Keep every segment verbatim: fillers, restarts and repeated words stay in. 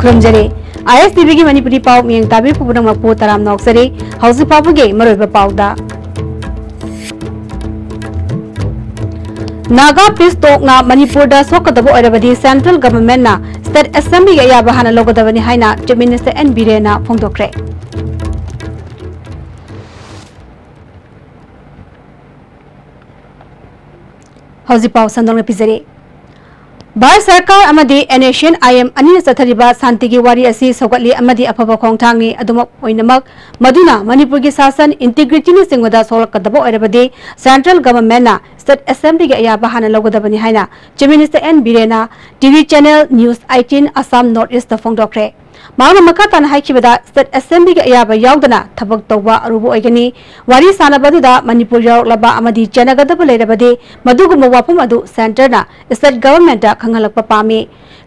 ꯈꯨꯔꯨꯝꯖꯔꯤ꯫ ISTVꯒꯤ ꯃꯅꯤꯄꯨꯔꯤ ꯄꯥꯎ ꯃꯤꯠꯌꯦꯡ ꯇꯥꯕꯤꯔꯤꯕ ꯄꯨꯝꯅꯃꯛꯄꯨ ꯇꯔꯥꯝꯅ ꯑꯣꯛꯆꯔꯤ꯫ ꯍꯧꯖꯤꯛ ꯐꯥꯎꯕꯒꯤ ꯃꯔꯨꯑꯣꯏꯕ ꯄꯥꯎꯗ꯫ ꯅꯥꯒꯥ peace talkꯅ ꯃꯅꯤꯄꯨꯔꯗ ꯁꯣꯛꯀꯗꯕ ꯑꯣꯏꯔꯕꯗꯤ central governmentꯅ state assemblyꯒꯤ ꯑꯌꯥꯕ ꯍꯥꯟꯅ ꯂꯧꯒꯗꯕꯅꯤ ꯍꯥꯏꯅ Chief Minister N ꯕꯤꯔꯦꯟꯅ ꯐꯣꯡꯗꯣꯛꯈ꯭ꯔꯦ꯫ ꯍꯧꯖꯤꯛ ꯄꯥꯎ ꯁꯟꯗꯣꯛꯅ ꯄꯤꯖꯔꯤ꯫ ꯚꯥꯔꯠ ꯁꯔꯀꯥꯔ ꯑꯃꯗꯤ NSCN-IM ꯑꯅꯤꯅ ꯆꯠꯊꯔꯤꯕ ꯁꯥꯟꯇꯤꯒꯤ ꯋꯥꯔꯤ ꯑꯁꯤ ꯁꯧꯒꯠꯂꯤ ꯑꯃꯗꯤ ꯑꯐꯕ ꯈꯣꯡꯊꯥꯡꯅꯤ꯫ ꯑꯗꯨꯃꯛ ꯑꯣꯏꯅꯃꯛ, ꯃꯗꯨꯅ ꯃꯅꯤꯄꯨꯔꯒꯤ ꯁꯥꯁꯟ integrityꯅꯆꯤꯡꯕꯗ ꯁꯣꯛꯂꯛꯀꯗꯕ ꯑꯣꯏꯔꯕꯗꯤ central governmentꯅ state assemblyꯒꯤ ꯑꯌꯥꯕ ꯍꯥꯟꯅ ꯂꯧꯒꯗꯕꯅꯤ ꯍꯥꯏꯅ Chief Minister N ꯕꯤꯔꯦꯟꯅ TV channel News eighteen Assam North Eastꯇ ꯐꯣꯡꯗꯣꯛꯈ꯭ꯔꯦ꯫ ꯃꯍꯥꯛꯅ ꯃꯈꯥ ꯇꯥꯅ ꯍꯥꯏꯈꯤꯕꯗ, state assemblyꯒꯤ ꯑꯌꯥꯕ ꯌꯥꯎꯗꯅ ꯊꯕꯛ ꯇꯧꯕ ꯑꯔꯨꯕ ꯑꯣꯏꯒꯅꯤ꯫ ꯋꯥꯔꯤ ꯁꯥꯅꯕ ꯑꯗꯨꯗ ꯃꯅꯤꯄꯨꯔ ꯌꯥꯎꯔꯛꯂꯕ ꯑꯃꯗꯤ ꯆꯦꯟꯅꯒꯗꯕ ꯂꯩꯔꯕꯗꯤ, ꯃꯗꯨꯒꯨꯝꯕ ꯋꯥꯐꯝ ꯑꯗꯨ centreꯅ state governmentꯇ ꯈꯪꯍꯜꯂꯛꯄ ꯄꯥꯝꯃꯤ꯫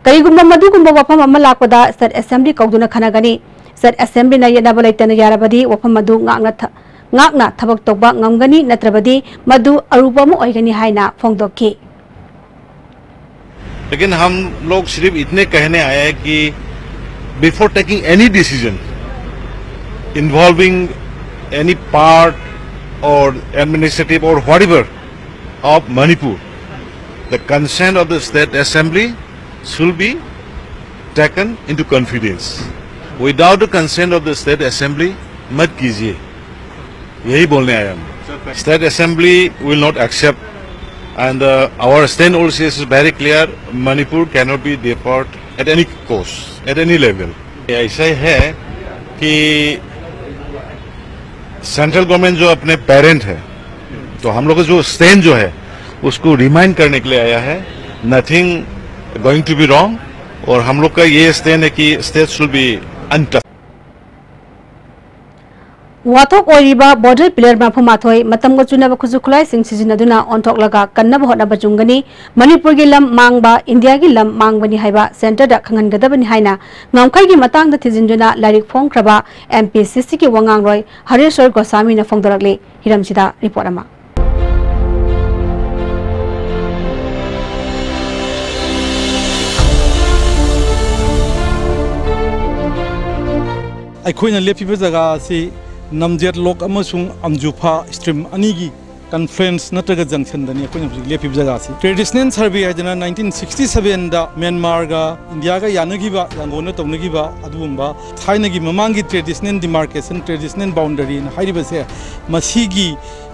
ꯀꯔꯤꯒꯨꯝꯕ ꯃꯗꯨꯒꯨꯝꯕ ꯋꯥꯐꯝ ꯑꯃ ꯂꯥꯛꯄꯗ state assembly ꯀꯧꯗꯨꯅ ꯈꯟꯅꯒꯅꯤ꯫ State assemblyꯅ ꯌꯦꯠꯅꯕ ꯂꯩꯇꯅ ꯌꯥꯔꯕꯗꯤ ꯋꯥꯐꯝ ꯑꯗꯨ ꯉꯥꯛꯅ ꯊ-, ꯉꯥꯛꯅ ꯊꯕꯛ ꯇꯧꯕ ꯉꯝꯒꯅꯤ, ꯅꯠꯇ꯭ꯔꯕꯗꯤ ꯃꯗꯨ ꯑꯔꯨꯕ ꯑꯃ ꯑꯣꯏꯒꯅꯤ ꯍꯥꯏꯅ ꯐꯣꯡꯗꯣꯛꯈꯤ꯫ लेकिन हम लोग सिर्फ इतने कहने आए हैं कि before taking any decision involving any part or administrative or whatever of Manipur, the consent of the state assembly should be taken into confidence. Without the consent of the state assembly, मत कीजिए। यही बोलने आए हम। State assembly will not accept, and uh, our stand also is very clear. Manipur cannot be developed at any cost, at any level. ऐसा ही है कि central government जो अपने पेरेंट है, तो हम लोग का जो स्टैंड जो है, उसको रिमाइंड करने के लिए आया है। Nothing going to be wrong। और हम लोग का ये स्टैंड है कि स्टेट शुड बी अनटच। ꯋꯥꯊꯣꯛ ꯑꯣꯏꯔꯤꯕ border pillar ꯃꯔꯐꯨ ꯃꯥꯊꯣꯏ ꯃꯇꯝꯒ ꯆꯨꯅꯕ ꯈꯨꯠꯁꯨ ꯈꯨꯠꯂꯥꯏꯁꯤꯡ ꯁꯤꯖꯤꯟꯅꯗꯨꯅ ꯑꯣꯟꯊꯣꯛꯂꯒ ꯀꯟꯅꯕ ꯍꯣꯠꯅꯕ ꯆꯨꯝꯒꯅꯤ꯫ ꯃꯅꯤꯄꯨꯔꯒꯤ ꯂꯝ ꯃꯥꯡꯕ ꯏꯟꯗꯤꯌꯥꯒꯤ ꯂꯝ ꯃꯥꯡꯕꯅꯤ ꯍꯥꯏꯕ centreꯗ ꯈꯪꯍꯟꯒꯗꯕꯅꯤ ꯍꯥꯏꯅ ꯉꯝꯈꯩꯒꯤ ꯃꯇꯥꯡꯗ ꯊꯤꯖꯤꯟꯗꯨꯅ ꯂꯥꯏꯔꯤꯛ ꯐꯣꯡꯈ꯭ꯔꯕ MPCCꯒꯤ ꯋꯥꯉꯥꯡꯂꯣꯏ ꯍꯔꯦꯁ꯭ꯋꯔ ꯒꯣꯁ꯭ꯋꯥꯃꯤꯅ ꯐꯣꯡꯗꯣꯔꯛꯂꯤ꯫ ꯍꯤꯔꯝꯁꯤꯗ report ꯑꯃ꯫ ꯑꯩꯈꯣꯏꯅ ꯂꯦꯞꯄꯤꯕ ꯖꯒꯥ ꯑꯁꯤ ꯅꯝꯖꯦꯠ ꯂꯣꯛ ꯑꯃꯁꯨꯡ ꯑꯝꯖꯨꯐꯥ stream ꯑꯅꯤꯒꯤ confluence ꯅꯠꯇ꯭ꯔꯒ junctionꯗꯅꯤ ꯑꯩꯈꯣꯏꯅ ꯍꯧꯖꯤꯛ ꯂꯦꯞꯄꯤꯕ ꯖꯒꯥ ꯑꯁꯤ꯫ Traditional survey ꯍꯥꯏꯗꯅ nineteen sixty sevenꯗ ꯃ꯭ꯌꯥꯟꯃꯥꯔꯒ ꯏꯟꯗꯤꯌꯥꯒ ꯌꯥꯅꯈꯤꯕ, ꯌꯥꯡꯒꯣꯟꯅ ꯇꯧꯅꯈꯤꯕ ꯑꯗꯨꯒꯨꯝꯕ ꯊꯥꯏꯅꯒꯤ ꯃꯃꯥꯡꯒꯤ traditional demarcation, traditional boundaryꯅ ꯍꯥꯏꯔꯤꯕꯁꯦ, ꯃꯁꯤꯒꯤ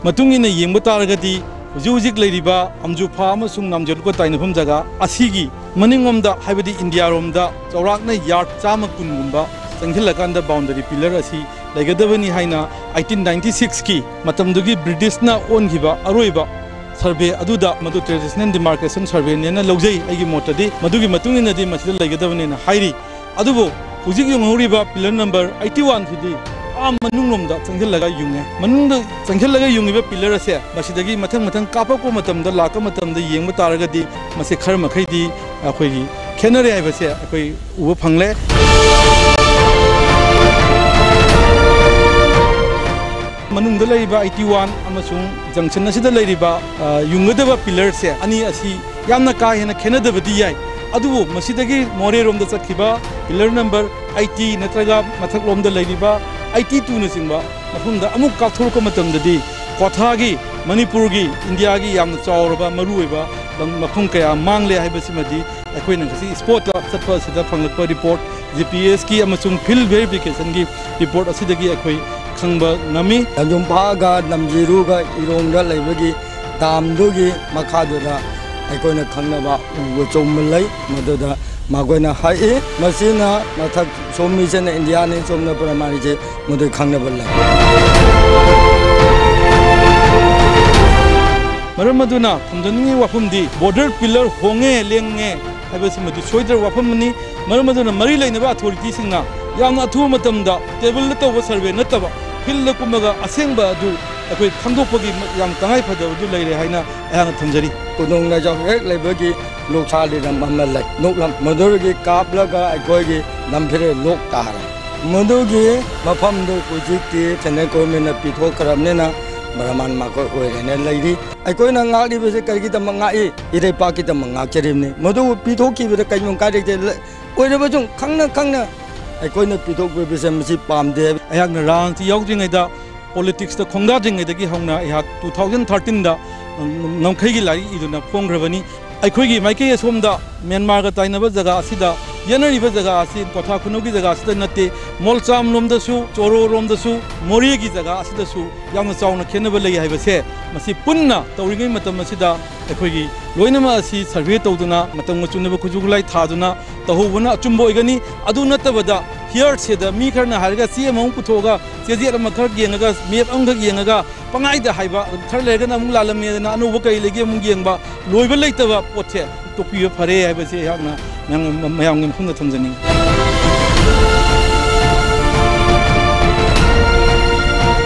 ꯃꯇꯨꯡ ꯏꯟꯅ ꯌꯦꯡꯕ ꯇꯥꯔꯒꯗꯤ, ꯍꯧꯖꯤꯛ ꯍꯧꯖꯤꯛ ꯂꯩꯔꯤꯕ ꯑꯝꯖꯨꯐꯥ ꯑꯃꯁꯨꯡ ꯅꯝꯖꯦꯠ ꯂꯣꯛꯀ ꯇꯥꯏꯅꯐꯝ ꯖꯒꯥ ꯑꯁꯤꯒꯤ ꯃꯅꯤꯡꯂꯣꯝꯗ, ꯍꯥꯏꯕꯗꯤ ꯏꯟꯗꯤꯌꯥꯔꯣꯝꯗ ꯆꯥꯎꯔꯥꯛꯅ yard ꯆꯥꯝꯃ ꯀꯨꯟꯒꯨꯝꯕ ꯆꯪꯁꯤꯜꯂꯀꯥꯟꯗ boundary pillar ꯑꯁꯤ ꯂꯩꯒꯗꯕꯅꯤ ꯍꯥꯏꯅ eighteen ninety sixꯀꯤ ꯃꯇꯝꯗꯨꯒꯤ ꯕ꯭ꯔꯤꯇꯤꯁꯅ ꯑꯣꯟꯈꯤꯕ ꯑꯔꯣꯏꯕ survey ꯑꯗꯨꯗ ꯃꯗꯨ traditional demarcation surveyꯅꯦꯅ ꯂꯧꯖꯩ꯫ ꯑꯩꯒꯤ ꯃꯣꯠꯇꯗꯤ ꯃꯗꯨꯒꯤ ꯃꯇꯨꯡ ꯏꯟꯅꯗꯤ ꯃꯁꯤꯗ ꯂꯩꯒꯗꯕꯅꯦꯅ ꯍꯥꯏꯔꯤ꯫ ꯑꯗꯨꯕꯨ ꯍꯧꯖꯤꯛ ꯌꯨꯡꯍꯧꯔꯤꯕ pillar number eighty one ꯁꯤꯗꯤ ꯑꯥ ꯃꯅꯨꯡꯂꯣꯝꯗ ꯆꯪꯁꯤꯜꯂꯒ ꯌꯨꯡꯉꯦ꯫ ꯃꯅꯨꯡꯗ ꯆꯪꯁꯤꯜꯂꯒ ꯌꯨꯡꯉꯤꯕ pillar ꯑꯁꯦ ꯃꯁꯤꯗꯒꯤ ꯃꯊꯪ ꯃꯊꯪ ꯀꯥꯞꯄꯛꯄ ꯃꯇꯝꯗ, ꯂꯥꯛꯄ ꯃꯇꯝꯗ ꯌꯦꯡꯕ ꯇꯥꯔꯒꯗꯤ ꯃꯁꯤ ꯈꯔ ꯃꯈꯩꯗꯤ ꯑꯩꯈꯣꯏꯒꯤ ꯈꯦꯠꯅꯔꯦ ꯍꯥꯏꯕꯁꯦ ꯑꯩꯈꯣꯏ ꯎꯕ ꯐꯪꯂꯦ꯫ ꯃꯅꯨꯡꯗ ꯂꯩꯔꯤꯕ eighty one ꯑꯃꯁꯨꯡ junction ꯑꯁꯤꯗ ꯂꯩꯔꯤꯕ, ꯑ, ꯌꯨꯡꯒꯗꯕ pillarꯁꯦ ꯑꯅꯤ ꯑꯁꯤ ꯌꯥꯝꯅ ꯀꯥ ꯍꯦꯟꯅ ꯈꯦꯠꯅꯗꯕꯗꯤ ꯌꯥꯏ, ꯑꯗꯨꯕꯨ ꯃꯁꯤꯗꯒꯤ ꯃꯣꯔꯦꯔꯣꯝꯗ ꯆꯠꯈꯤꯕ pillar number eighty ꯅꯠꯇ꯭ꯔꯒ ꯃꯊꯛꯂꯣꯝꯗ ꯂꯩꯔꯤꯕ eighty twoꯅꯆꯤꯡꯕ ꯃꯐꯝꯗ ꯑꯃꯨꯛ ꯀꯥꯞꯊꯣꯔꯛꯄ ꯃꯇꯝꯗꯗꯤ ꯀ꯭ꯋꯥꯊꯥꯒꯤ, ꯃꯅꯤꯄꯨꯔꯒꯤ, ꯏꯟꯗꯤꯌꯥꯒꯤ ꯌꯥꯝꯅ ꯆꯥꯎꯔꯕ ꯃꯔꯨꯑꯣꯏꯕ ꯂꯝ, ꯃꯐꯝ ꯀꯌꯥ ꯃꯥꯡꯂꯦ ꯍꯥꯏꯕꯁꯤꯃꯗꯤ ꯑꯩꯈꯣꯏꯅ ꯉꯁꯤ spotꯇ ꯆꯠꯄ ꯑꯁꯤꯗ ꯐꯪꯂꯛꯄ report, GPSꯀꯤ ꯑꯃꯁꯨꯡ field verificationꯒꯤ report ꯑꯁꯤꯗꯒꯤ ꯑꯩꯈꯣꯏ ꯈꯪꯕ ꯉꯝꯃꯤ꯫ ꯂꯝꯖꯨꯝꯐꯥꯒ ꯅꯝꯖꯤꯔꯨꯒ ꯏꯔꯣꯡꯗ ꯂꯩꯕꯒꯤ damꯗꯨꯒꯤ ꯃꯈꯥꯗꯨꯗ ꯑꯩꯈꯣꯏꯅ ꯈꯪꯅꯕ ꯎ ꯑꯆꯧꯕ ꯂꯩ, ꯃꯗꯨꯗ ꯃꯈꯣꯏꯅ ꯍꯛꯏ꯫ ꯃꯁꯤꯅ ꯃꯊꯛ ꯁꯣꯝ ꯃꯤꯁꯤꯅ ꯏꯟꯗꯤꯌꯥꯅꯤ, ꯁꯣꯝꯅ ꯄ꯭ꯔꯃꯥꯅꯤꯁꯦ ꯃꯗꯨ ꯈꯪꯅꯕ ꯂꯩ꯫ ꯃꯔꯝ ꯑꯗꯨꯅ ꯊꯝꯖꯅꯤꯡꯉꯤ ꯋꯥꯐꯝꯗꯤ border pillar ꯍꯣꯡꯉꯦ, ꯂꯦꯡꯉꯦ ꯍꯥꯏꯕꯁꯤꯃꯗꯤ ꯁꯣꯏꯗ꯭ꯔꯕ ꯋꯥꯐꯝ ꯑꯃꯅꯤ꯫ ꯃꯔꯝ ꯑꯗꯨꯅ ꯃꯔꯤ ꯂꯩꯅꯕ authorityꯁꯤꯡꯅ ꯌꯥꯝꯅ ꯑꯊꯨꯕ ꯃꯇꯝꯗ tableꯗ ꯇꯧꯕ survey ꯅꯠꯇꯕ fieldꯗ ꯀꯨꯝꯃꯒ ꯑꯁꯦꯡꯕ ꯑꯗꯨ ꯑꯩꯈꯣꯏ ꯈꯪꯗꯣꯛꯄꯒꯤ ꯌꯥꯝ ꯇꯉꯥꯏ ꯐꯗꯕꯗꯨ ꯂꯩꯔꯦ ꯍꯥꯏꯅ ꯑꯩꯍꯥꯛꯅ ꯊꯝꯖꯔꯤ꯫ ꯈꯨꯗꯣꯡꯅ ꯍꯦꯛ ꯂꯩꯕꯒꯤ ꯂꯣꯛꯁꯥ ꯂꯤꯔꯝ ꯑꯃ ꯂꯩ꯫ ꯅꯣꯛꯂꯝ ꯃꯗꯨꯗꯒꯤ ꯀꯥꯞꯂꯒ ꯑꯩꯈꯣꯏꯒꯤ ꯂꯝꯐꯦꯜ ꯂꯣꯛ ꯇꯥꯔꯦ꯫ ꯃꯗꯨꯒꯤ ꯃꯐꯝꯗꯨ ꯍꯧꯖꯤꯛꯇꯤ central governmentꯅ ꯄꯤꯊꯣꯛꯈ꯭ꯔꯕꯅꯤꯅ ꯕ꯭ꯔꯍꯃꯟ ꯃꯈꯣꯏ ꯑꯣꯏꯔꯦꯅ ꯂꯩꯔꯤ꯫ ꯑꯩꯈꯣꯏꯅ ꯉꯥꯛꯂꯤꯕꯁꯤ ꯀꯔꯤꯒꯤꯗꯃꯛ ꯉꯥꯛꯏ? ꯏꯔꯩꯄꯥꯛꯀꯤꯗꯃꯛ ꯉꯥꯛꯆꯔꯤꯕꯅꯤ꯫ ꯃꯗꯨ ꯄꯤꯊꯣꯛꯈꯤꯕꯗ ꯀꯩꯒꯨꯝꯕ ꯀꯥꯏꯔꯛꯇꯦ꯫ ꯑꯣꯏꯔꯕꯁꯨ ꯈꯪꯅ ꯈꯪꯅ ꯑꯩꯈꯣꯏꯅ ꯄꯤꯊꯣꯛꯄ ꯄꯩꯁꯥ ꯃꯁꯤ ꯄꯥꯝꯗꯦ꯫ ꯑꯩꯍꯥꯛꯅ ꯔꯥꯖꯅꯤꯇꯤ ꯌꯥꯎꯗ꯭ꯔꯤꯉꯩꯗ, ꯄꯣꯂꯤꯇꯤꯛꯁꯇ ꯈꯣꯡꯗꯥꯗ꯭ꯔꯤꯉꯩꯗꯒꯤ ꯍꯧꯅ ꯑꯩꯍꯥꯛ ꯇꯨ ꯊꯥꯎꯖꯟ ꯊꯥꯔꯇꯤꯟꯗ ꯉꯝꯈꯩꯒꯤ ꯂꯥꯏꯔꯤꯛ ꯏꯗꯨꯅ ꯐꯣꯡꯈ꯭ꯔꯕꯅꯤ꯫ ꯑꯩꯈꯣꯏꯒꯤ ꯃꯥꯏꯀꯩ ꯑꯁꯣꯝꯗ ꯃ꯭ꯌꯥꯟꯃꯥꯔꯒ ꯇꯥꯏꯅꯕ ꯖꯒꯥ ꯑꯁꯤꯗ ꯌꯦꯠꯅꯔꯤꯕ ꯖꯒꯥ ꯑꯁꯤ ꯀ꯭ꯋꯥꯊꯥ ꯈꯨꯅꯧꯒꯤ ꯖꯒꯥ ꯑꯁꯤꯗ ꯅꯠꯇꯦ, ꯃꯣꯜꯆꯥꯝ ꯂꯣꯝꯗꯁꯨ, ꯆꯣꯔꯣ ꯂꯣꯝꯗꯁꯨ, ꯃꯣꯔꯦꯒꯤ ꯖꯒꯥ ꯑꯁꯤꯗꯁꯨ ꯌꯥꯝꯅ ꯆꯥꯎꯅ ꯈꯦꯠꯅꯕ ꯂꯩ ꯍꯥꯏꯕꯁꯦ, ꯃꯁꯤ ꯄꯨꯟꯅ ꯇꯧꯔꯤꯉꯩ ꯃꯇꯝ ꯑꯁꯤꯗ ꯑꯩꯈꯣꯏꯒꯤ ꯂꯣꯏꯅꯃꯛ ꯑꯁꯤ ꯁꯔꯚꯦ ꯇꯧꯗꯨꯅ, ꯃꯇꯝꯒ ꯆꯨꯅꯕ ꯈꯨꯠꯁꯨ ꯈꯨꯠꯂꯥꯏ ꯊꯥꯗꯨꯅ ꯇꯧꯍꯧꯕꯅ ꯑꯆꯨꯝꯕ ꯑꯣꯏꯒꯅꯤ꯫ ꯑꯗꯨ ꯅꯠꯇꯕꯗ ꯍꯤꯌꯔꯁꯦꯗ ꯃꯤ ꯈꯔꯅ ꯍꯥꯏꯔꯒ ꯆꯦ ꯑꯃꯃꯨꯛ ꯄꯨꯊꯣꯛꯑꯒ, ꯆꯦꯖꯦꯠ ꯑꯃꯈꯛ ꯌꯦꯡꯉꯒ, ꯃꯦꯞ ꯑꯃꯈꯛ ꯌꯦꯡꯉꯒ ꯄꯪꯍꯥꯏꯗ ꯍꯥꯏꯕ, ꯈꯔ ꯂꯩꯔꯒꯅ ꯑꯃꯨꯛ ꯂꯥꯜꯂꯝꯃꯦꯗꯅ ꯑꯅꯧꯕ ꯀꯔꯤ ꯂꯩꯒꯦ ꯑꯃꯨꯛ ꯌꯦꯡꯕ, ꯂꯣꯏꯕ ꯂꯩꯇꯕ ꯄꯣꯠꯁꯦ ꯇꯣꯛꯄꯤꯕ ꯐꯔꯦ ꯍꯥꯏꯕꯁꯦ ꯑꯩꯍꯥꯛꯅ ꯃꯌꯥꯝ, ꯃꯌꯥꯝꯒꯤ ꯃꯐꯝꯗ ꯊꯝꯖꯅꯤꯡꯉꯤ꯫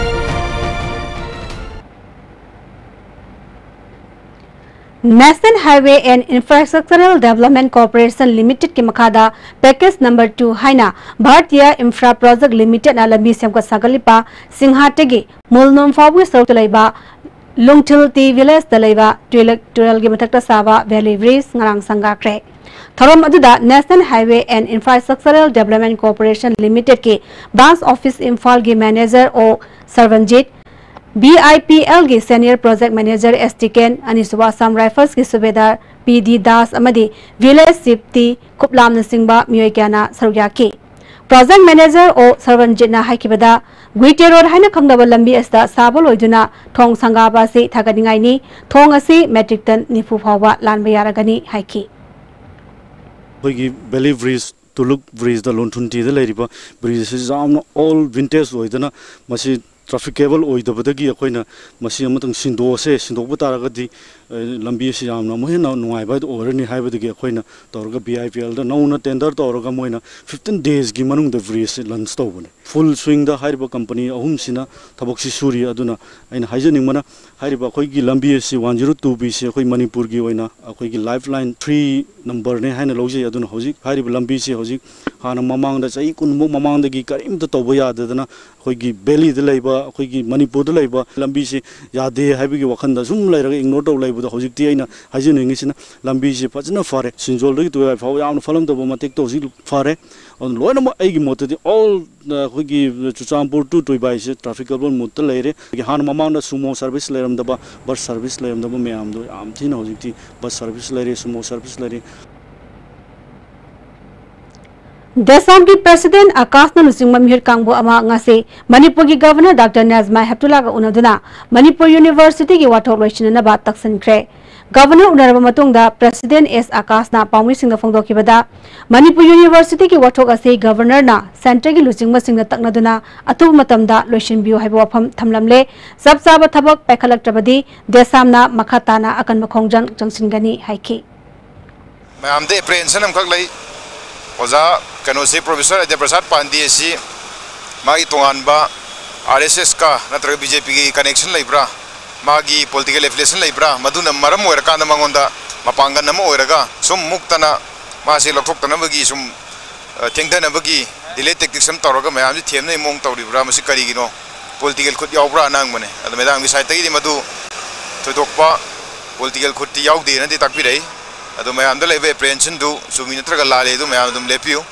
National Highway and Infrastructural Development Corporation Limited ꯀꯤ ꯃꯈꯥꯗ package number two ꯍꯥꯏꯅ ꯚꯥꯔꯇꯤꯌꯥ ꯏꯟꯐ꯭ꯔꯥ ꯄ꯭ꯔꯣꯖꯦꯛ ꯂꯤꯃꯤꯇꯦꯗꯅ ꯂꯝꯕꯤ ꯁꯦꯝꯒꯠ ꯁꯥꯒꯠꯂꯤꯕ ꯁꯤꯡꯍꯥꯠꯇꯒꯤ ꯃꯨꯜꯅꯣꯝ ꯐꯥꯎꯕꯒꯤ ꯁꯔꯨꯛꯇ ꯂꯩꯕ ꯂꯨꯡꯊꯤꯜ ꯇꯤ ꯚꯤꯂꯦꯖꯇ ꯂꯩꯕ ꯇꯨꯔꯦꯜ, ꯇꯨꯔꯦꯜꯒꯤ ꯃꯊꯛꯇ ꯁꯥꯕ valley bridge ꯉꯔꯥꯡ ꯁꯪꯒꯥꯈ꯭ꯔꯦ꯫ ꯊꯧꯔꯝ ꯑꯗꯨꯗ National Highway and Infrastructural Development Corporation Limited ꯀꯤ branch office ꯏꯝꯐꯥꯜꯒꯤ manager ꯑꯣ ꯁꯔꯕꯟꯖꯤꯠ, B I P L ꯒꯤ senior project manager S T ꯀꯦꯟ, ꯑꯅꯤꯁꯨꯕ Assam Rifles ꯀꯤ ꯁꯨꯕꯦꯗꯥꯔ P D ꯗꯥꯁ ꯑꯃꯗꯤ village chief ꯇꯤ ꯈꯨꯞꯂꯥꯝꯅꯆꯤꯡꯕ ꯃꯤꯑꯣꯏ ꯀꯌꯥꯅ ꯁꯔꯨꯛ ꯌꯥꯈꯤ꯫ Project manager ꯑꯣ ꯁꯔꯕꯟꯖꯤꯠꯅ ꯍꯥꯏꯈꯤꯕꯗ, ꯒꯨꯏꯇꯦ ꯔꯣꯗ ꯍꯥꯏꯅ ꯈꯪꯅꯕ ꯂꯝꯕꯤ ꯑꯁꯤꯗ ꯁꯥꯕ ꯂꯣꯏꯗꯨꯅ ꯊꯣꯡ ꯁꯪꯒꯥꯕ ꯑꯁꯤ ꯊꯥꯒꯠꯅꯤꯡꯉꯥꯏꯅꯤ꯫ ꯊꯣꯡ ꯑꯁꯤ metric ton ꯅꯤꯐꯨ ꯐꯥꯎꯕ ꯂꯥꯟꯕ ꯌꯥꯔꯒꯅꯤ ꯍꯥꯏꯈꯤ꯫ ꯑꯩꯈꯣꯏꯒꯤ valley bridge, ꯇꯨꯂꯨꯛ bridge ꯗ, ꯂꯣꯟꯊꯨꯟꯇꯤꯗ ꯂꯩꯔꯤꯕ bridge ꯑꯁꯤ ꯌꯥꯝꯅ old vintage ꯑꯣꯏꯗꯅ, ꯃꯁꯤ trafficable ꯑꯣꯏꯗꯕꯗꯒꯤ ꯑꯩꯈꯣꯏꯅ ꯃꯁꯤ ꯑꯃꯇꯪ ꯁꯤꯟꯗꯣꯛꯑꯁꯦ, ꯁꯤꯟꯗꯣꯛꯄ ꯇꯥꯔꯒꯗꯤ, ꯑ, ꯂꯝꯕꯤ ꯑꯁꯤ ꯌꯥꯝꯅ ꯑꯃꯨꯛ ꯍꯦꯟꯅ ꯅꯨꯡꯉꯥꯏꯕ ꯍꯥꯏꯗꯨ ꯑꯣꯏꯔꯅꯤ ꯍꯥꯏꯕꯗꯒꯤ ꯑꯩꯈꯣꯏꯅ ꯇꯧꯔꯒ B I P L ꯗ ꯅꯧꯅ tender ꯇꯧꯔꯒ ꯃꯣꯏꯅ fifteen days ꯀꯤ ꯃꯅꯨꯡꯗ bridge ꯑꯁꯤ launch ꯇꯧꯕꯅꯤ꯫ Full swing ꯗ ꯍꯥꯏꯔꯤꯕ company ꯑꯍꯨꯝꯁꯤꯅ ꯊꯕꯛꯁꯤ ꯁꯨꯔꯤ꯫ ꯑꯗꯨꯅ ꯑꯩꯅ ꯍꯥꯏꯖꯅꯤꯡꯕꯅ, ꯍꯥꯏꯔꯤꯕ ꯑꯩꯈꯣꯏꯒꯤ ꯂꯝꯕꯤ ꯑꯁꯤ one zero two B ꯁꯤ ꯑꯩꯈꯣꯏ ꯃꯅꯤꯄꯨꯔꯒꯤ ꯑꯣꯏꯅ ꯑꯩꯈꯣꯏꯒꯤ lifeline three number ꯅꯦ ꯍꯥꯏꯅ ꯂꯧꯖꯩ꯫ ꯑꯗꯨꯅ ꯍꯧꯖꯤꯛ ꯍꯥꯏꯔꯤꯕ ꯂꯝꯕꯤꯁꯤ ꯍꯧꯖꯤꯛ ꯍꯥꯟꯅ ꯃꯃꯥꯡꯗ ꯆꯍꯤ ꯀꯨꯟꯃꯨꯛ ꯃꯃꯥꯡꯗꯒꯤ ꯀꯔꯤꯝꯇ ꯇꯧꯕ ꯌꯥꯗꯗꯅ ꯑꯩꯈꯣꯏꯒꯤ valley ꯗ ꯂꯩꯕ, ꯑꯩꯈꯣꯏꯒꯤ ꯃꯅꯤꯄꯨꯔꯗ ꯂꯩꯕ ꯂꯝꯕꯤꯁꯤ ꯌꯥꯗꯦ ꯍꯥꯏꯕꯒꯤ ꯋꯥꯈꯜꯗ ꯁꯨꯝ ꯂꯩꯔꯒ ignore ꯇꯧ ꯂꯩꯕ꯫ ꯑꯗꯣ ꯍꯧꯖꯤꯛꯇꯤ ꯑꯩꯅ ꯍꯥꯏꯖꯅꯤꯡꯉꯤꯁꯤꯅ, ꯂꯝꯕꯤꯁꯤ ꯐꯖꯅ ꯐꯔꯦ, ꯁꯤꯡꯖꯣꯜꯗꯒꯤ ꯇꯨꯔꯦꯜ ꯐꯥꯎꯕ ꯌꯥꯝꯅ ꯐꯠꯂꯝꯗꯕ ꯃꯇꯦꯛꯇꯣ ꯍꯧꯖꯤꯛ ꯐꯔꯦ꯫ ꯑꯗꯨ ꯂꯣꯏꯅꯃꯛ ꯑꯩꯒꯤ ꯃꯣꯠꯇꯗꯤ all, ꯑ, ꯑꯩꯈꯣꯏꯒꯤ ꯆꯨꯔꯆꯥꯟꯄꯨꯔ to ꯇꯨꯏꯕꯥꯏꯁꯦ trafficable moodꯇ ꯂꯩꯔꯦ꯫ ꯑꯗꯒꯤ ꯍꯥꯟꯅ ꯃꯃꯥꯡꯗ sumo service ꯂꯩꯔꯝꯗꯕ, bus service ꯂꯩꯔꯝꯗꯕ ꯃꯌꯥꯝꯗꯣ ꯌꯥꯝ ꯊꯤꯅ ꯍꯧꯖꯤꯛꯇꯤ bus service ꯂꯩꯔꯦ, sumo service ꯂꯩꯔꯦ꯫ ꯗꯦꯁꯥꯝꯒꯤ President ꯑꯀꯥꯁꯅ ꯂꯨꯆꯤꯡꯕ ꯃꯤꯍꯨꯠ ꯀꯥꯡꯕꯨ ꯑꯃ ꯉꯁꯤ ꯃꯅꯤꯄꯨꯔꯒꯤ Governor Doctor ꯅꯥꯖꯃꯥ ꯍꯦꯞꯇꯨꯂꯥꯒ ꯎꯅꯗꯨꯅ ꯃꯅꯤꯄꯨꯔ Universityꯒꯤ ꯋꯥꯊꯣꯛ ꯂꯣꯏꯁꯤꯟꯅꯅꯕ ꯇꯛꯁꯤꯟꯈ꯭ꯔꯦ꯫ Governor ꯎꯅꯔꯕ ꯃꯇꯨꯡꯗ President ꯑꯦꯁ ꯑꯀꯥꯁꯅ ꯄꯥꯎꯃꯤꯁꯤꯡꯗ ꯐꯣꯡꯗꯣꯛꯈꯤꯕꯗ, ꯃꯅꯤꯄꯨꯔ Universityꯒꯤ ꯋꯥꯊꯣꯛ ꯑꯁꯤ Governorꯅ Centreꯒꯤ ꯂꯨꯆꯤꯡꯕꯁꯤꯡꯅ ꯇꯛꯅꯗꯨꯅ ꯑꯊꯨꯕ ꯃꯇꯝꯗ ꯂꯣꯏꯁꯤꯟꯕꯤꯌꯨ ꯍꯥꯏꯕ ꯋꯥꯐꯝ ꯊꯝꯂꯝꯂꯦ꯫ ꯆꯞ ꯆꯥꯕ ꯊꯕꯛ ꯄꯥꯏꯈꯠꯂꯛꯇ꯭ꯔꯕꯗꯤ ꯗꯦꯁꯥꯝꯅ ꯃꯈꯥ ꯇꯥꯅ ꯑꯀꯟꯕ ꯈꯣꯡꯖꯪ ꯆꯪꯁꯤꯟꯒꯅꯤ ꯍꯥꯏꯈꯤ꯫ ꯃꯌꯥꯝꯗ apprehension ꯑꯃꯈꯛ ꯂꯩ꯫ ꯑꯣꯖꯥ ꯀꯩꯅꯣꯁꯤ, Professor ꯑꯖꯌ ꯄ꯭ꯔꯁꯥꯗ ꯄꯥꯟꯗꯦ ꯑꯁꯤ ꯃꯥꯒꯤ ꯇꯣꯉꯥꯟꯕ RSSꯀ ꯅꯠꯇ꯭ꯔꯒ BJPꯒꯤ connection ꯂꯩꯕ꯭ꯔꯥ, ꯃꯥꯒꯤ political affiliation ꯂꯩꯕ꯭ꯔꯥ, ꯃꯗꯨꯅ ꯃꯔꯝ ꯑꯣꯏꯔꯀꯥꯟꯗ ꯃꯉꯣꯟꯗ ꯃꯄꯥꯡꯒꯜ ꯑꯃ ꯑꯣꯏꯔꯒ ꯁꯨꯝ ꯃꯨꯛꯇꯅ ꯃꯥꯁꯤ ꯂꯧꯊꯣꯛꯇꯅꯕꯒꯤ ꯁꯨꯝ, ꯑ, ꯊꯦꯡꯊꯅꯕꯒꯤ delay tactics ꯑꯃ ꯇꯧꯔꯒ ꯃꯌꯥꯝꯁꯤ ꯊꯦꯝꯅꯕꯒꯤ ꯃꯑꯣꯡ ꯇꯧꯔꯤꯕ꯭ꯔꯥ, ꯃꯁꯤ ꯀꯔꯤꯒꯤꯅꯣ? Political ꯈꯨꯠ ꯌꯥꯎꯕ꯭ꯔꯥꯅ ꯍꯪꯕꯅꯦ꯫ ꯑꯗꯣ Madamꯒꯤ sideꯇꯒꯤꯗꯤ ꯃꯗꯨ ꯊꯣꯏꯗꯣꯛꯄ political ꯈꯨꯠꯇꯤ ꯌꯥꯎꯗꯦꯅꯗꯤ ꯇꯥꯛꯄꯤꯔꯛꯏ꯫ ꯑꯗꯣ ꯃꯌꯥꯝꯗ ꯂꯩꯕ apprehensionꯗꯨ ꯆꯨꯝꯃꯤ ꯅꯠꯇ꯭ꯔꯒ ꯂꯥꯜꯂꯤ ꯑꯗꯨ ꯃꯌꯥꯝ ꯑꯗꯨꯝ ꯂꯦꯞꯄꯤꯌꯨ꯫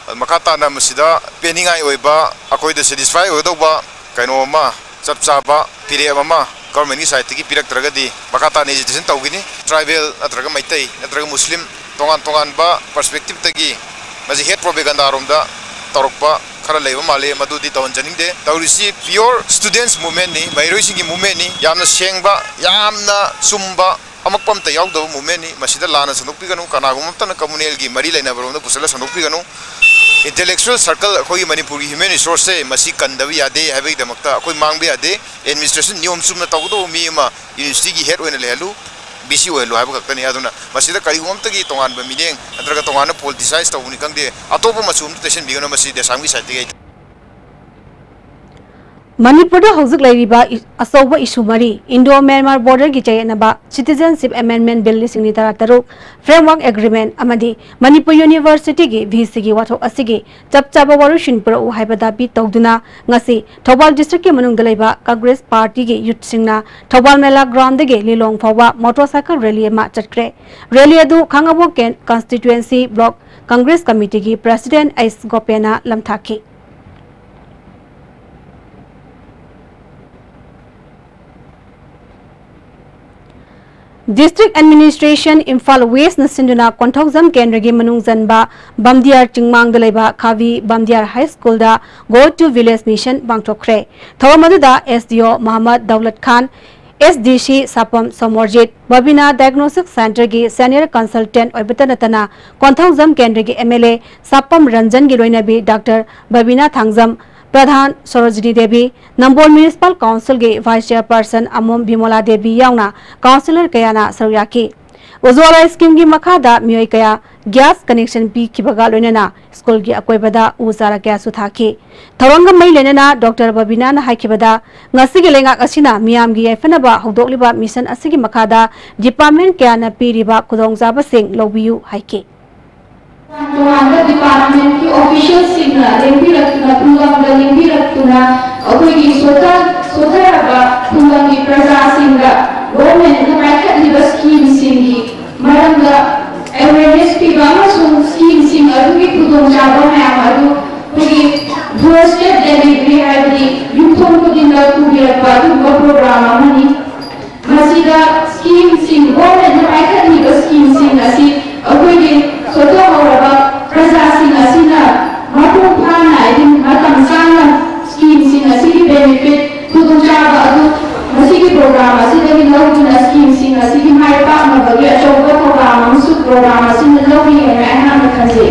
ꯑꯗꯣ ꯃꯈꯥ ꯇꯥꯅ ꯃꯁꯤꯗ ꯄꯦꯟꯅꯤꯡꯉꯥꯏ ꯑꯣꯏꯕ, ꯑꯩꯈꯣꯏꯗ satisfy ꯑꯣꯏꯒꯗꯧꯕ ꯀꯩꯅꯣ ꯑꯃ, ꯆꯞ ꯆꯥꯕ ꯐꯤꯔꯦꯞ ꯑꯃ governmentꯀꯤ sideꯇꯒꯤ ꯄꯤꯔꯛꯇ꯭ꯔꯒꯗꯤ ꯃꯈꯥ ꯇꯥꯅ agitation ꯇꯧꯒꯅꯤ꯫ Tribal ꯅꯠꯇ꯭ꯔꯒ ꯃꯩꯇꯩ ꯅꯠꯇ꯭ꯔꯒ ꯃꯨꯁꯂꯤꯝ ꯇꯣꯉꯥꯟ ꯇꯣꯉꯥꯟꯕ perspectiveꯇꯒꯤ ꯃꯁꯤ hate propagandaꯔꯣꯝꯗ ꯇꯧꯔꯛꯄ ꯈꯔ ꯂꯩꯕ ꯃꯥꯜꯂꯤ, ꯃꯗꯨꯗꯤ ꯇꯧꯍꯟꯖꯅꯤꯡꯗꯦ꯫ ꯇꯧꯔꯤꯁꯤ pure students movementꯅꯤ, ꯃꯍꯩꯔꯣꯏꯁꯤꯡꯒꯤ movementꯅꯤ, ꯌꯥꯝꯅ ꯁꯦꯡꯕ, ꯌꯥꯝꯅ ꯆꯨꯝꯕ, ꯑꯃꯛꯄ ꯑꯝꯇ ꯌꯥꯎꯗꯕ movementꯅꯤ꯫ ꯃꯁꯤꯗ ꯂꯥꯟꯅ ꯁꯟꯗꯣꯛꯄꯤꯒꯅꯨ, ꯀꯅꯥꯒꯨꯝꯕ ꯑꯃꯠꯇꯅ communalꯒꯤ ꯃꯔꯤ ꯂꯩꯅꯕꯔꯣꯝꯗ ꯄꯨꯁꯜꯂ ꯁꯟꯗꯣꯛꯄꯤꯒꯅꯨ꯫ Intellectual circle, ꯑꯩꯈꯣꯏꯒꯤ ꯃꯅꯤꯄꯨꯔꯒꯤ human resourceꯁꯦ ꯃꯁꯤ ꯀꯟꯗꯕ ꯌꯥꯗꯦ ꯍꯥꯏꯕꯒꯤꯗꯃꯛꯇ ꯑꯩꯈꯣꯏ ꯃꯥꯡꯕ ꯌꯥꯗꯦ꯫ Administration ꯅꯤꯌꯣꯝ ꯆꯨꯝꯅ ꯇꯧꯒꯗꯧꯕ ꯃꯤ ꯑꯃ universityꯒꯤ head ꯑꯣꯏꯅ ꯂꯩꯍꯜꯂꯨ, VC ꯑꯣꯏꯍꯜꯂꯨ ꯍꯥꯏꯕ ꯈꯛꯇꯅꯤ꯫ ꯑꯗꯨꯅ ꯃꯁꯤꯗ ꯀꯔꯤꯒꯨꯝꯕ ꯑꯃꯠꯇꯒꯤ ꯇꯣꯉꯥꯟꯕ ꯃꯤꯠꯌꯦꯡ ꯅꯠꯇ꯭ꯔꯒ ꯇꯣꯉꯥꯟꯅ politicize ꯇꯧꯕꯅꯤ ꯈꯪꯗꯦ, ꯑꯇꯣꯞꯄ ꯃꯆꯨ ꯑꯃꯠꯇ ꯇꯩꯁꯟꯕꯤꯒꯅꯨ, ꯃꯁꯤ ꯗꯦꯁꯥꯝꯒꯤ sideꯇꯒꯤ ꯑꯩ ꯃꯅꯤꯄꯨꯔꯗ ꯍꯧꯖꯤꯛ ꯂꯩꯔꯤꯕ ꯏ-, ꯑꯆꯧꯕ ꯏꯁꯨ ꯃꯔꯤ, Indo-Myanmar border-ꯒꯤ ꯆꯌꯦꯠꯅꯕ, Citizenship Amendment Bill ꯂꯤꯁꯤꯡ ꯑꯅꯤ ꯇꯔꯥꯇꯔꯨꯛ, Framework Agreement ꯑꯃꯗꯤ ꯃꯅꯤꯄꯨꯔ University-ꯒꯤ V C-ꯒꯤ ꯋꯥꯊꯣꯛ ꯑꯁꯤꯒꯤ ꯆꯞ ꯆꯥꯕ ꯋꯥꯔꯣꯏꯁꯤꯟ ꯄꯨꯔꯛꯎ ꯍꯥꯏꯕ ꯗꯥꯕꯤ ꯇꯧꯗꯨꯅ ꯉꯁꯤ ꯊꯧꯕꯥꯜ district-ꯀꯤ ꯃꯅꯨꯡꯗ ꯂꯩꯕ Congress Party-ꯒꯤ youth-ꯁꯤꯡꯅ ꯊꯧꯕꯥꯜ ꯃꯦꯂꯥ ground-ꯗꯒꯤ ꯂꯤꯂꯣꯡ ꯐꯥꯎꯕ motorcycle rally ꯑꯃ ꯆꯠꯈ꯭ꯔꯦ꯫ Rally ꯑꯗꯨ ꯈꯥꯡꯉꯕꯣꯛ ꯀꯦꯟ-, Constituency Block Congress Committee-ꯒꯤ President ꯑꯩꯆ ꯒꯣꯄꯦꯟꯅ ꯂꯝꯊꯥꯈꯤ꯫ District Administration Imphal West-ꯅ ꯁꯤꯟꯗꯨꯅ ꯀꯣꯟꯊꯧꯖꯝ ꯀꯦꯟꯗ꯭ꯔꯒꯤ ꯃꯅꯨꯡ ꯆꯟꯕ ꯕꯝꯗꯤꯌꯥꯔ ꯆꯤꯡꯃꯥꯡꯗ ꯂꯩꯕ ꯈꯥꯕꯤ ꯕꯝꯗꯤꯌꯥꯔ High School-ꯗ Go to Village Mission ꯄꯥꯡꯊꯣꯛꯈ꯭ꯔꯦ꯫ ꯊꯧꯔꯝ ꯑꯗꯨꯗ S D O ꯃꯍꯃꯗ ꯗꯧꯂꯠ ꯈꯥꯟ, S D C ꯁꯥꯄꯝ ꯁꯣꯃꯣꯔꯖꯤꯠ, ꯕꯕꯤꯅꯥ Diagnostic Centre-ꯒꯤ Senior Consultant ꯑꯣꯏꯕꯇ ꯅꯠꯇꯅ ꯀꯣꯟꯊꯧꯖꯝ ꯀꯦꯟꯗ꯭ꯔꯒꯤ M L A ꯁꯥꯄꯝ ꯔꯟꯖꯟꯒꯤ ꯂꯣꯏꯅꯕꯤ Doctor ꯕꯕꯤꯅꯥ ꯊꯥꯡꯖꯝ, ꯄ꯭ꯔꯙꯥꯟ ꯁꯣꯔꯣꯖꯤꯅꯤ ꯗꯦꯕꯤ, ꯅꯝꯕꯣꯜ Municipal Council-ꯒꯤ Vice Chairperson ꯑꯃꯣꯝ ꯕꯤꯃꯣꯂꯥ ꯗꯦꯕꯤ ꯌꯥꯎꯅ councillor ꯀꯌꯥꯅ ꯁꯔꯨꯛ ꯌꯥꯈꯤ꯫ ꯎꯖ꯭ꯋꯥꯂꯥ scheme-ꯒꯤ ꯃꯈꯥꯗ ꯃꯤꯑꯣꯏ ꯀꯌꯥ gas connection ꯄꯤꯈꯤꯕꯒ ꯂꯣꯏꯅꯅ school-ꯒꯤ ꯑꯀꯣꯏꯕꯗ ꯎ ꯆꯥꯔꯥ ꯀꯌꯥꯁꯨ ꯊꯥꯈꯤ꯫ ꯊꯧꯔꯝꯒ ꯃꯔꯤ ꯂꯩꯅꯅ Doctor ꯕꯕꯤꯅꯥꯅ ꯍꯥꯏꯈꯤꯕꯗ, ꯉꯁꯤꯒꯤ ꯂꯩꯉꯥꯛ ꯑꯁꯤꯅ ꯃꯤꯌꯥꯝꯒꯤ ꯌꯥꯏꯐꯅꯕ ꯍꯧꯗꯣꯛꯂꯤꯕ mission ꯑꯁꯤꯒꯤ ꯃꯈꯥꯗ department ꯀꯌꯥꯅ ꯄꯤꯔꯤꯕ ꯈꯨꯗꯣꯡꯆꯥꯕꯁꯤꯡ ꯂꯧꯕꯤꯌꯨ ꯍꯥꯏꯈꯤ꯫ ꯇꯣꯉꯥꯟꯕ department-ꯀꯤ official-ꯁꯤꯡꯅ ꯂꯦꯡꯕꯤꯔꯛꯇꯨꯅ, ꯈꯨꯡꯒꯪꯗ ꯂꯦꯡꯕꯤꯔꯛꯇꯨꯅ, ꯑꯩꯈꯣꯏꯒꯤ ꯁꯣꯊ-, ꯁꯣꯊꯔꯕ ꯈꯨꯡꯒꯪꯒꯤ ꯄ꯭ꯔꯖꯥꯁꯤꯡꯗ government-ꯅ ꯄꯥꯏꯈꯠꯂꯤꯕ scheme-ꯁꯤꯡꯒꯤ ꯃꯔꯝꯗ awareness ꯄꯤꯕ ꯑꯃꯁꯨꯡ scheme-ꯁꯤꯡ ꯑꯗꯨꯒꯤ ꯈꯨꯗꯣꯡꯆꯥꯕ ꯃꯌꯥꯝ ꯑꯗꯨ ꯑꯩꯈꯣꯏꯒꯤ doorstep delivery, ꯍꯥꯏꯕꯗꯤ ꯌꯨꯝꯊꯣꯡ ꯈꯨꯗꯤꯡꯗ ꯄꯨꯕꯤꯔꯛꯄ ꯑꯗꯨꯒꯨꯝꯕ program ꯑꯃꯅꯤ꯫ ꯃꯁꯤꯗ scheme-ꯁꯤꯡ, government-ꯅ ꯄꯥꯏꯈꯠꯂꯤꯕ scheme-ꯁꯤꯡ ꯑꯁꯤ ꯑꯩꯈꯣꯏꯒꯤ ꯁꯣꯊꯍꯧꯔꯕ ꯄ꯭ꯔꯖꯥꯁꯤꯡ ꯑꯁꯤꯅ ꯃꯄꯨꯡ ꯐꯥꯅ, ꯍꯥꯏꯗꯤ ꯃꯇꯝ ꯆꯥꯅ scheme-ꯁꯤꯡ ꯑꯁꯤꯒꯤ benefit, ꯈꯨꯗꯣꯡꯆꯥꯕ ꯑꯗꯨ ꯃꯁꯤꯒꯤ program ꯑꯁꯤꯗꯒꯤ ꯂꯧꯗꯨꯅ scheme-ꯁꯤꯡ ꯑꯁꯤꯒꯤ ꯃꯥꯏ ꯄꯥꯛꯅꯕꯒꯤ ꯑꯆꯧꯕ ꯊꯧꯗꯥꯡ ꯑꯃꯁꯨ program ꯑꯁꯤꯅ ꯂꯧꯔꯤ ꯍꯥꯏꯅ ꯑꯩꯍꯥꯛꯅ ꯈꯟꯖꯩ꯫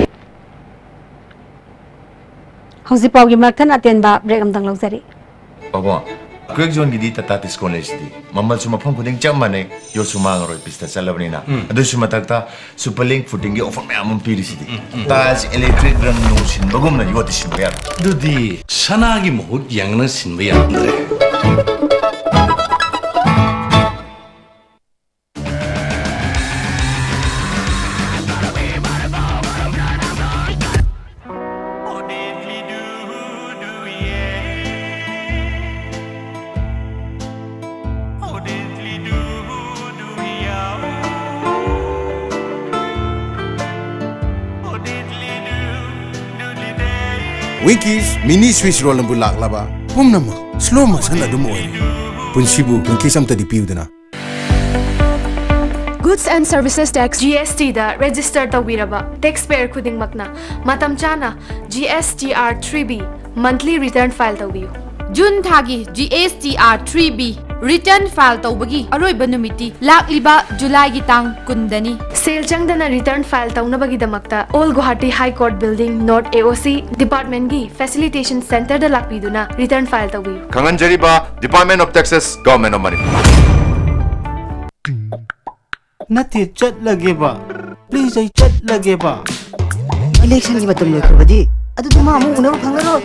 ꯍꯧꯖꯤꯛ ꯄꯥꯎꯒꯤ ꯃꯔꯛꯊꯠ ꯑꯇꯦꯟꯕ break ꯑꯃꯇꯪ ꯂꯧꯖꯔꯤ꯫ ꯄꯥꯕꯣ, ꯀ꯭ꯋꯦꯛ ꯖꯣꯟꯒꯤꯗꯤ ꯇꯥꯇꯥ ꯗꯤꯁꯀꯥꯎꯟ ꯂꯩꯔꯤꯁꯤꯗꯤ꯫ ꯃꯃꯜꯁꯨ ꯃꯐꯝ ꯈꯨꯗꯤꯡ ꯆꯞ ꯃꯥꯟꯅꯩ, ꯌꯣꯠꯁꯨ ꯃꯥꯡꯉꯔꯣꯏ, ꯄꯤꯁꯇ ꯆꯠꯂꯕꯅꯤꯅ꯫ ꯑꯗꯨꯁꯨ ꯃꯊꯛꯇ ꯁꯨꯄꯔ ꯂꯤꯡ ꯐꯨꯇꯤꯡꯒꯤ ꯑꯣꯐꯔ ꯃꯌꯥꯝ ꯑꯃ ꯄꯤꯔꯤꯁꯤꯗꯤ꯫ ꯇꯥꯏꯜꯁ, ꯏꯂꯦꯛꯇ꯭ꯔꯤꯛ, ꯔꯪ ꯅꯨꯡ ꯁꯤꯟꯕꯒꯨꯝꯅ ꯌꯣꯠꯇꯤ ꯁꯤꯟꯕ ꯌꯥꯔꯣꯏ꯫ ꯑꯗꯨꯗꯤ ꯁꯅꯥꯒꯤ ꯃꯍꯨꯠ ꯌꯦꯡꯉꯅ ꯁꯤꯟꯕ ꯌꯥꯔꯝꯗ꯭ꯔꯦ꯫ Winkies mini Swiss roll ꯑꯃꯕꯨ ꯂꯥꯛꯂꯕ ꯄꯨꯝꯅꯃꯛ slow motion ꯑꯗꯨꯝ ꯑꯣꯏꯔꯦ꯫ ꯄꯨꯟꯁꯤꯕꯨ Winkies ꯑꯝꯇꯗꯤ ꯄꯤꯌꯨꯗꯅ꯫ Goods and Services Tax, G S T the register ꯇꯧꯕꯤꯔꯕ taxpayer ꯈꯨꯗꯤꯡꯃꯛꯅ ꯃꯇꯝ ꯆꯥꯅ G S T R three B monthly return file ꯇꯧꯕꯤꯌꯨ꯫ ꯖꯨꯟ ꯊꯥꯒꯤ G S T R three B return file ꯇꯧꯕꯒꯤ ꯑꯔꯣꯏꯕ ꯅꯨꯃꯤꯠꯇꯤ ꯂꯥꯛꯂꯤꯕ ꯖꯨꯂꯥꯏꯒꯤ ꯇꯥꯡ ꯀꯨꯟꯗꯅꯤ꯫ ꯁꯦꯜ ꯆꯪꯗꯅ return file ꯇꯧꯅꯕꯒꯤꯗꯃꯛꯇ Old Guwahati High Court Building, North A O C department ꯀꯤ facilitation center ꯗ ꯂꯥꯛꯄꯤꯗꯨꯅ return file ꯇꯧꯕꯤꯌꯨ꯫ ꯈꯪꯍꯟꯖꯔꯤꯕ Department of Taxes, Government of Manipur꯫ ꯅꯠꯇꯦ, ꯆꯠꯂꯒꯦꯕ꯫ Please, ꯑꯩ ꯆꯠꯂꯒꯦꯕ꯫ ꯏꯂꯦꯛꯁꯟꯒꯤ ꯃꯇꯝ ꯂꯣꯏꯈ꯭ꯔꯕꯗꯤ ꯑꯗꯨꯗꯤ ꯃꯥ ꯑꯃꯨꯛ ꯎꯅꯕ ꯐꯪꯂꯔꯣꯏ꯫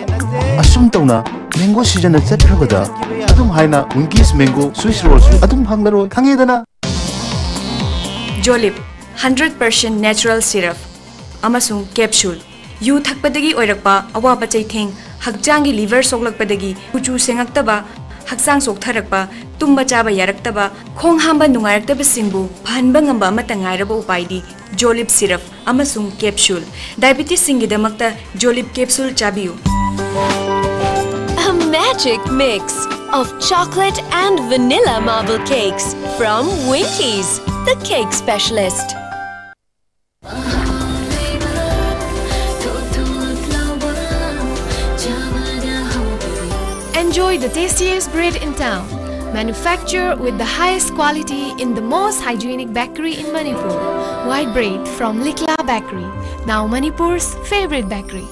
ꯑꯁꯨꯝ ꯇꯧꯅ ꯃꯦꯡꯒꯣ ꯁꯤꯖꯟꯅ ꯆꯠꯈ꯭ꯔꯕꯗ ꯑꯗꯨꯝ ꯍꯥꯏꯅ ꯋꯤꯡꯀꯤꯁ ꯃꯦꯡꯒꯣ ꯁ꯭ꯋꯤꯁ ꯔꯣꯜꯁꯨ ꯑꯗꯨꯝ ꯐꯪꯂꯔꯣꯏ, ꯈꯪꯉꯦꯗꯅ? ꯖꯣꯂꯤꯞ, hundred percent natural syrup ꯑꯃꯁꯨꯡ capsule꯫ ꯌꯨ ꯊꯛꯄꯗꯒꯤ ꯑꯣꯏꯔꯛꯄ ꯑꯋꯥꯕ ꯆꯩꯊꯦꯡ, ꯍꯛꯆꯥꯡꯒꯤ liver ꯁꯣꯛꯂꯛꯄꯗꯒꯤ ꯀꯨꯆꯨ ꯁꯦꯡꯉꯛꯇꯕ, ꯍꯛꯆꯥꯡ ꯆꯣꯛꯊꯔꯛꯄ, ꯇꯨꯝꯕ ꯆꯥꯕ ꯌꯥꯔꯛꯇꯕ, ꯈꯣꯡ ꯍꯥꯝꯕ ꯅꯨꯡꯉꯥꯏꯔꯛꯇꯕꯁꯤꯡꯕꯨ ꯐꯍꯟꯕ ꯉꯝꯕ ꯑꯃꯠꯇ ꯉꯥꯏꯔꯕ ꯎꯄꯥꯏꯗꯤ ꯖꯣꯂꯤꯞ syrup ꯑꯃꯁꯨꯡ capsule꯫ ꯗꯥꯏꯕꯤꯇꯤꯁꯁꯤꯡꯒꯤꯗꯃꯛꯇ ꯖꯣꯂꯤꯞ capsule ꯆꯥꯕꯤꯌꯨ꯫ A magic mix of chocolate and vanilla marble cakes from Winkies, the cake specialist. Enjoy the tastiest bread in town. Manufactured with the highest quality in the most hygienic bakery in Manipur. White bread from Likla Bakery, now Manipur's favorite bakery.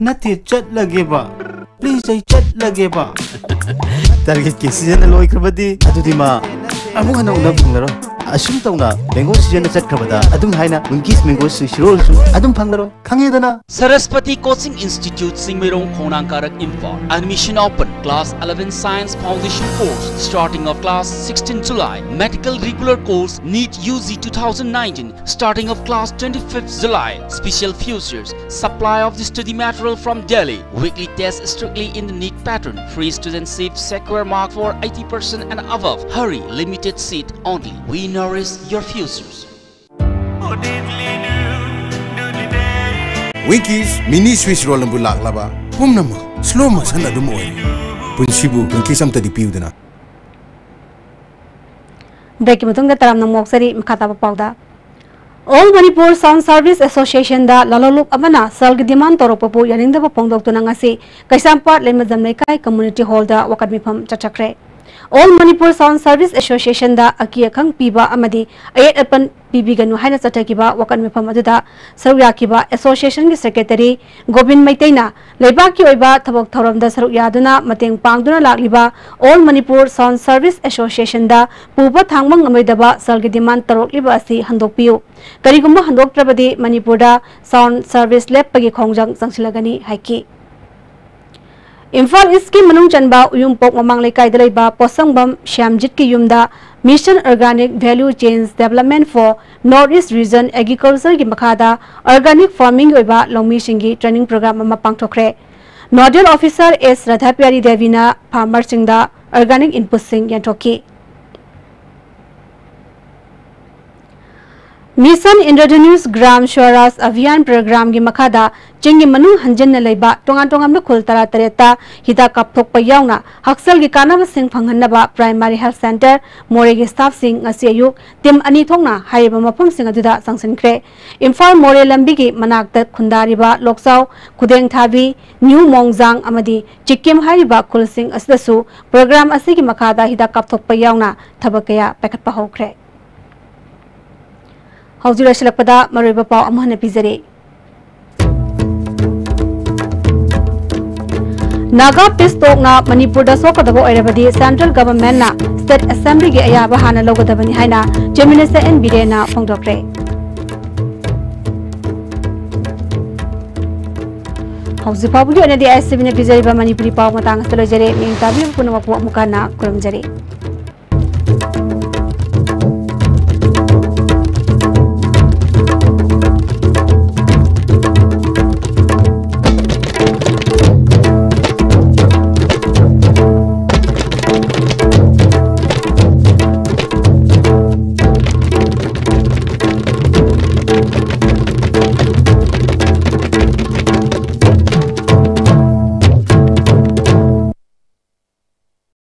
ꯅꯠꯇꯦ, ꯆꯠꯂꯒꯦꯕ꯫ Please, ꯑꯩ ꯆꯠꯂꯒꯦꯕ꯫ Target ꯀꯤ season ꯂꯣꯏꯈ꯭ꯔꯕꯗꯤ ꯑꯗꯨꯗꯤ ꯃꯥ ꯑꯃꯨꯛ ꯍꯟꯅ ꯎꯅꯕ ꯐꯪꯂꯔꯣꯏ꯫ ꯑꯁꯨꯝ ꯇꯧꯅ mango season ꯆꯠꯈ꯭ꯔꯕꯗ ꯑꯗꯨꯝ ꯍꯥꯏꯅ Winkies mango ꯁꯤꯔꯣꯜꯁꯨ ꯑꯗꯨꯝ ꯐꯪꯂꯔꯣꯏ꯫ ꯈꯪꯉꯦꯗꯅ? Saraswati Coaching Institute, ꯆꯤꯡꯃꯩꯔꯣꯡ, ꯈꯣꯡꯅꯥꯡ ꯀꯥꯔꯛ, Imphal. Admission open. Class eleven Science Foundation Course starting of class sixteen July. Medical regular course NEET U G two thousand nineteen starting of class twenty-fifth July. Special features: supply of the study material from Delhi. Weekly test strictly in the NEET pattern. Free student seat, secure mark for eighty percent and above. Hurry, limited seat only. We nourish your futures. Winkies mini Swiss roll ꯑꯃꯕꯨ ꯂꯥꯛꯂꯕ ꯄꯨꯝꯅꯃꯛ slow motion ꯑꯗꯨꯝ ꯑꯣꯏꯔꯦ꯫ ꯄꯨꯟꯁꯤꯕꯨ Winkies ꯑꯝꯇꯗꯤ ꯄꯤꯌꯨꯗꯅ꯫ Break ꯀꯤ ꯃꯇꯨꯡꯗ ꯇꯔꯥꯝꯅ ꯑꯃꯨꯛ ꯑꯣꯛꯆꯔꯤ꯫ ꯃꯈꯥ ꯇꯥꯕ ꯄꯥꯎꯗ, All Manipur Sound Service Association ꯗ ꯂꯂꯣꯟꯂꯨꯞ ꯑꯃꯅ ꯁꯦꯜꯒꯤ demand ꯇꯧꯔꯛꯄꯕꯨ ꯌꯥꯅꯤꯡꯗꯕ ꯐꯣꯡꯗꯣꯛꯇꯨꯅ ꯉꯁꯤ ꯀꯩꯁꯥꯝꯄꯥꯠ ꯂꯩꯃꯖꯝ ꯂꯩꯀꯥꯏ Community Hall ꯗ ꯋꯥꯀꯠ ꯃꯤꯐꯝ ꯆꯠꯊꯈ꯭ꯔꯦ꯫ All Manipur Sound Service Association ꯗ ꯑꯀꯤ ꯑꯈꯪ ꯄꯤꯕ ꯑꯃꯗꯤ ꯑꯌꯦꯠ ꯑꯄꯟ ꯄꯤꯕꯤꯒꯅꯨ ꯍꯥꯏꯅ ꯆꯠꯊꯈꯤꯕ ꯋꯥꯀꯠ ꯃꯤꯐꯝ ꯑꯗꯨꯗ ꯁꯔꯨꯛ ꯌꯥꯈꯤꯕ association ꯒꯤ secretary ꯒꯣꯕꯤꯟ ꯃꯩꯇꯩꯅ ꯂꯩꯕꯥꯛꯀꯤ ꯑꯣꯏꯕ ꯊꯕꯛ ꯊꯧꯔꯝꯗ ꯁꯔꯨꯛ ꯌꯥꯗꯨꯅ ꯃꯇꯦꯡ ꯄꯥꯡꯗꯨꯅ ꯂꯥꯛꯂꯤꯕ All Manipur Sound Service Association ꯗ ꯄꯨꯕ ꯊꯥꯡꯕ ꯉꯝꯂꯣꯏꯗꯕ ꯁꯦꯜꯒꯤ demand ꯇꯧꯔꯛꯂꯤꯕ ꯑꯁꯤ ꯍꯟꯗꯣꯛꯄꯤꯌꯨ꯫ ꯀꯔꯤꯒꯨꯝꯕ ꯍꯟꯗꯣꯛꯇ꯭ꯔꯕꯗꯤ ꯃꯅꯤꯄꯨꯔꯗ sound service ꯂꯦꯞꯄꯒꯤ ꯈꯣꯡꯖꯪ ꯆꯪꯁꯤꯜꯂꯒꯅꯤ ꯍꯥꯏꯈꯤ꯫ ꯏꯝꯐꯥꯜ East ꯀꯤ ꯃꯅꯨꯡ ꯆꯟꯕ ꯎꯌꯨꯝꯄꯣꯛ ꯃꯃꯥꯡ ꯂꯩꯀꯥꯏꯗ ꯂꯩꯕ ꯄꯣꯠꯁꯪꯕꯝ ꯁ꯭ꯌꯥꯝꯖꯤꯠꯀꯤ ꯌꯨꯝꯗ Mission Organic Value Chains Development for North East Region Agriculture ꯒꯤ ꯃꯈꯥꯗ organic farming ꯒꯤ ꯑꯣꯏꯕ ꯂꯧꯃꯤꯁꯤꯡꯒꯤ training program ꯑꯃ ꯄꯥꯡꯊꯣꯛꯈ꯭ꯔꯦ꯫ Nodal Officer S ꯔꯥꯙꯥꯄꯤꯌꯥꯔꯤ ꯗꯦꯕꯤꯅ farmer ꯁꯤꯡꯗ organic input ꯁꯤꯡ ꯌꯦꯟꯊꯣꯛꯈꯤ꯫ Mission Indradhanush Gram Swaraj Abhiyan Program ꯒꯤ ꯃꯈꯥꯗ ꯆꯤꯡꯒꯤ ꯃꯅꯨꯡ ꯍꯟꯖꯤꯟꯅ ꯂꯩꯕ ꯇꯣꯉꯥꯟ ꯇꯣꯉꯥꯟꯕ ꯈꯨꯜ ꯇꯔꯥꯇꯔꯦꯠꯇ ꯍꯤꯗꯥꯛ ꯀꯥꯞꯊꯣꯛꯄ ꯌꯥꯎꯅ ꯍꯛꯁꯦꯜꯒꯤ ꯀꯥꯟꯅꯕꯁꯤꯡ ꯐꯪꯍꯟꯅꯕ Primary Health Centre ꯃꯣꯔꯦꯒꯤ staff ꯁꯤꯡ ꯉꯁꯤ ꯑꯌꯨꯛ team ꯑꯅꯤ ꯊꯣꯛꯅ ꯍꯥꯏꯔꯤꯕ ꯃꯐꯝꯁꯤꯡ ꯑꯗꯨꯗ ꯆꯪꯁꯤꯟꯈ꯭ꯔꯦ꯫ ꯏꯝꯐꯥꯜ ꯃꯣꯔꯦ ꯂꯝꯕꯤꯒꯤ ꯃꯅꯥꯛꯇ ꯈꯨꯟꯗꯥꯔꯤꯕ ꯂꯣꯛꯆꯥꯎ, ꯈꯨꯗꯦꯡꯊꯥꯕꯤ, ꯅ꯭ꯌꯨ ꯃꯣꯡꯖꯥꯡ ꯑꯃꯗꯤ ꯆꯤꯛꯀꯤꯝ ꯍꯥꯏꯔꯤꯕ ꯈꯨꯜꯁꯤꯡ ꯑꯁꯤꯗꯁꯨ program ꯑꯁꯤꯒꯤ ꯃꯈꯥꯗ ꯍꯤꯗꯥꯛ ꯀꯥꯞꯊꯣꯛꯄ ꯌꯥꯎꯅ ꯊꯕꯛ ꯀꯌꯥ ꯄꯥꯏꯈꯠꯄ ꯍꯧꯈ꯭ꯔꯦ꯫ ꯍꯧꯖꯤꯛ ꯂꯣꯏꯁꯤꯜꯂꯛꯄꯗ ꯃꯔꯨꯑꯣꯏꯕ ꯄꯥꯎ ꯑꯃꯨꯛ ꯍꯟꯅ ꯄꯤꯖꯔꯤ꯫ ꯅꯥꯒꯥ ꯄꯤꯁ ꯇꯣꯛꯅ ꯃꯅꯤꯄꯨꯔꯗ ꯁꯣꯛꯀꯗꯕ ꯑꯣꯏꯔꯕꯗꯤ ꯁꯦꯟꯇ꯭ꯔꯦꯜ ꯒꯚꯔꯟꯃꯦꯟꯠꯅ ꯁ꯭ꯇꯦꯠ ꯑꯦꯁꯦꯝꯕ꯭ꯂꯤꯒꯤ ꯑꯌꯥꯕ ꯍꯥꯟꯅ ꯂꯧꯒꯗꯕꯅꯤ ꯍꯥꯏꯅ ꯆꯤꯐ ꯃꯤꯅꯤꯁꯇꯔ ꯑꯦꯟ ꯕꯤꯔꯦꯟꯅ ꯐꯣꯡꯗꯣꯛꯈ꯭ꯔꯦ꯫ ꯍꯧꯖꯤꯛ ꯐꯥꯎꯕꯒꯤ ꯑꯣꯏꯅꯗꯤ ꯑꯥꯏ ꯑꯦꯁ ꯇꯤ ꯚꯤꯅ ꯄꯤꯖꯔꯤꯕ ꯃꯅꯤꯄꯨꯔꯤ ꯄꯥꯎ ꯃꯇꯥꯡ ꯑꯁꯤꯗ ꯂꯣꯏꯖꯔꯦ꯫ ꯃꯤꯠꯌꯦꯡ ꯇꯥꯕꯤꯔꯤꯕ ꯄꯨꯝꯅꯃꯛꯄꯨ ꯑꯃꯨꯛ ꯍꯟꯅ ꯈꯨꯔꯨꯝꯖꯔꯤ꯫